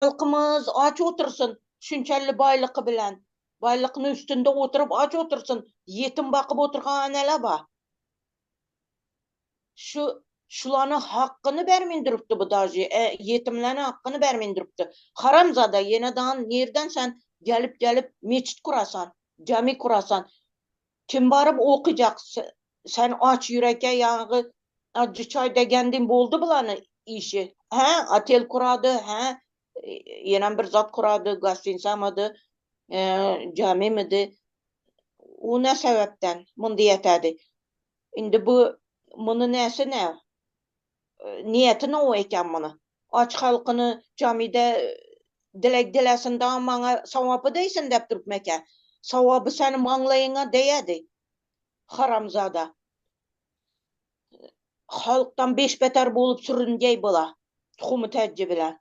Halkymyz aç otursyn şunçally baýlyky bilen. Baýlykyny üstünde oturyp aç otursyn. Ýetim bakyp oturgan anala ba. Şu şulany hakkyny bermin durupdy bu daži. E, ýetimleni hakkyny bermin durupdy. Haramzada ýene dan nirden sen gelip gelip meçit kurasan, jami kurasan. Kim baryp okyjak sen aç ýüreke ýaňy ajy çaý degendiň boldy bulany işi. Hä otel kurady hä ýenem bir zat kurady gostinsamady jamimidi u ne sebäpden mundy ýetädi. Indi bu muny näsi nä Niýeti no eken muny. Aç halkyny jamide dileg dilesin da maňa sawapy degsin dep durupmeke. Sawaby seni maňlaýyňa degedi. Haramzada. Halkdan beşbeter bolup sürüngeý bula. Tuhumy täjji bilen.